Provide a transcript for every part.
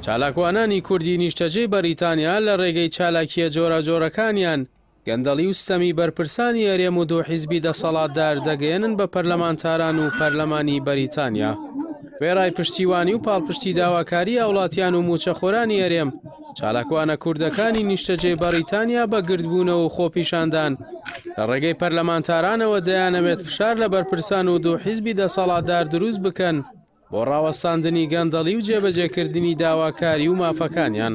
چالاکوانانی کوردی نیشتەجێی بەریتانیا لە ڕێگەی چالاکییە جۆراوجۆرەکانیان گەندەڵی و ستەمی بەرپرسانی هەرێم و دوو حیزبی دەسەڵاتدار دەگەیەنن بە پەرلەمانتاران و پەرلەمانی بەریتانیا. وێڕای پشتیوانی و پاڵپشتی داواکاری هاوڵاتیان و مووچەخۆرانی هەرێم، چالاکوانە کوردەکانی نیشتەجێی بەڕیتانیا بە گردبوونەوە و خۆپیشاندان لە ڕێگەی پەرلەمانتارانەوە دەیانەوێت فشار لە بەرپرسان و دوو حیزبی دەسەڵاتدار دروست بکەن بۆ ڕاوەستاندنی گەندەڵی و جێبەجێکردنی داواکاری و مافەکانیان.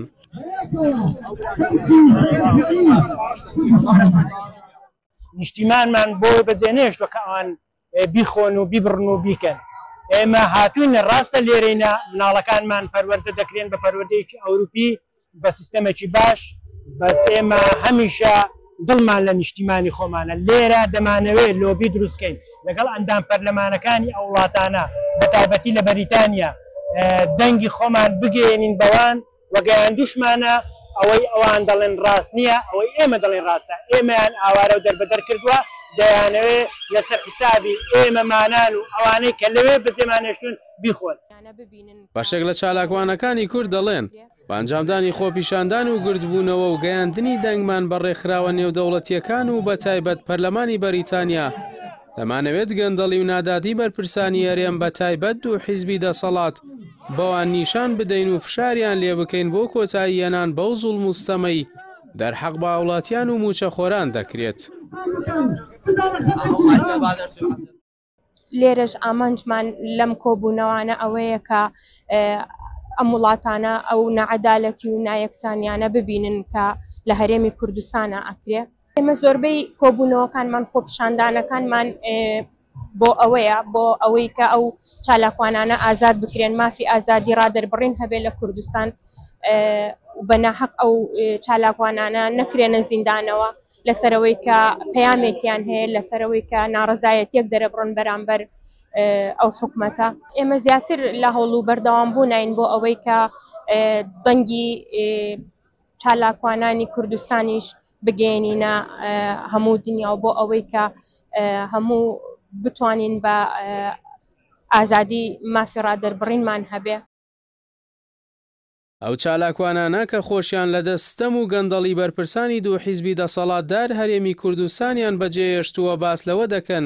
نیشتیمانمان بۆ بەجێ نەهێشتوە کە ئەوان بیخۆن و بیبڕن و بیکەن. ئێمە هاتووینە ڕاستە لێرەینە مناڵەکانمان پەروەردە دەکرێن بە پەروەردەیەکی ئەوروپی بە سیستەمێکی باش، بەس ئێمە هەمیشە دڵمان لە نیشتیمانی خۆمانە، لێرە دەمانەوێت لۆبی دروست کەین لەگەڵ ئەندام پەرلەمانەکانی ئەو وڵاتانە بەتایبەتی لە بەریتانیا دەنگی خۆمان بگەیەنین بەوان و گەیاندوشمانە ئەوەی ئەوان دەڵێن ڕاست نییە ئەوەی ئێمە دەڵێین ڕاستە، ئێمەیان ئاوارە و دەربەدەر کردووە، دەیانەوێت لەسەر حیسابی ئێمەمانان و ئەوانەی کە لەوێ بەجێمان هێشتوون بیخۆن. بەشێک لە چالاکوانەکانی کورد دەڵێن، بە ئەنجامدانی خۆپیشاندان و گردبوونەوە و گەیاندنی دەنگمان بە ڕێکخراوە نێودەوڵەتییەکان و بەتایبەت پەرلەمانی بەریتانیا، دەمانەوێت گەندەڵی و نادادی بەرپرسانی هەرێم بەتایبەت دوو حیزبی دەسەڵات بەوان نیشان بدەین و فشاریان لێبکەین بۆ کۆتاییهێنان بەو زوڵم و ستەمەی دەرحەق بە هاوڵاتیان و مووچەخۆران دەکرێت. لێرەش ئامانجمان لەم کۆبوونەوانە ئەوەیە کە ئەم وڵاتانە ئەو نەعەدالەتی و نایەکسانیانە ببینن کە لە هەرێمی کوردستانە ئەکرێ. ئێمە زۆربەی کۆبوونەوەکانمان خۆپیشاندانەکانمان بۆ ئەوەیە بۆ ئەوەی کە ئەو چالاکوانانە ئازاد بکرێن مافی ئازادی ڕادەربڕین هەبێ لە کوردستان بە ناحەق ئەو چالاکوانانە نەکرێنە زیندانەوە. لەسەرەوەی کە پەیامێکیان هەیە لەسەرەوەی کە ناڕەزایەتیەک دەرەبڕن بەرامبەر ئەو حکومەتە. ئێمە زیاتر لە هەوڵ و بەردەوام بوونین بۆ ئەوەی کە دەنگی چالاکوانانی کوردستانیش بگەێنینە هەموو دنیا و بۆ ئەوەی کە هەموو بتوانین بە ئازادی مافی ڕادەربڕینمان هەبێ. ئەو چالاکوانانە کە خۆشیان لە دەست ستەم و گەندەڵی بەرپرسانی دوو حیزبی دەسەڵاتدار هەرێمی کوردستانیان بەجێهێشتووە باس لەوە دەکەن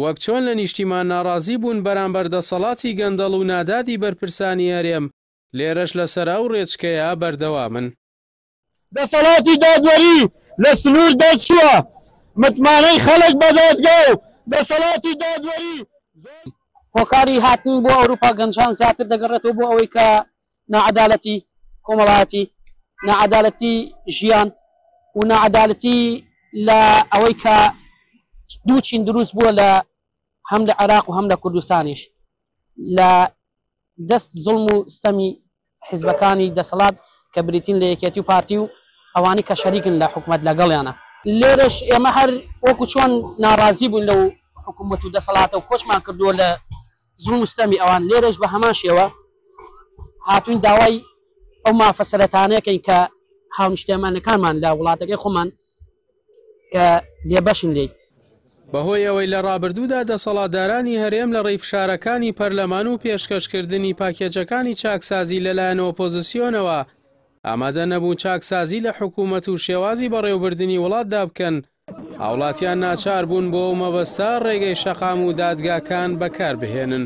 وەک چۆن لە نیشتیمان ناڕازی بوون بەرامبەر دەسەڵاتی گەندەڵ و نادادی بەرپرسانی هەرێم لێرەش لەسەر ئەو ڕێچکەیە بەردەوامن. دەسەڵاتی دادوەری لە سنوور دەرچووە، متمانەی خەڵک بە دادگا و دەسەڵاتی دادوەری زۆر. هۆکاری هاتن بۆ ئەوروپا گەنجان زیاتر دەگەڕێتەوە بۆ ئەوەی کە ناعەدالەتی کۆمەڵایەتی، ناعەدالەتی ژیان و ناعەدالەتی لە ئەوەی کە دوو چین دروست بووە لە هەم لە عێراق و هەم لە کوردستانیش لە دەست زوڵم و ستەمی حیزبەکانی دەسەڵات کە بریتین لە یەکێتی و پارتی و ئەوانەی کە شەریکن لە حکومەت لەگەڵیانە. لێرەش ئێمە هەر وەکو چۆن ناڕازی بووین لەو حکومەت و دەسەڵاتە و کۆچمان کردووە لە زوڵم و ستەمی ئەوان، لێرەش بە هەمان شێوە هاتووین داوای ئەو مافە سەرەتانەیە کەین کە هاونیشتیمانەکانمان لە وڵاتەکەی خۆمان کە بێبەشن لێی. بەهۆی ئەوەی لە ڕابردوودا دەسەڵاتدارانی هەرێم لە ڕێی فشارەکانی پەرلەمان و پێشکەشکردنی پاکێجەکانی چاکسازی لەلایەن ئۆپۆزسیۆنەوە ئامادە نەبوون چاکسازی لە حکوومەت و شێوازی بەڕێوەبردنی وڵاتدا بکەن، هاوڵاتیان ناچار بوون بۆ ئەو مەبەستە ڕێگەی شەقام و دادگاکان بەکاربهێنن.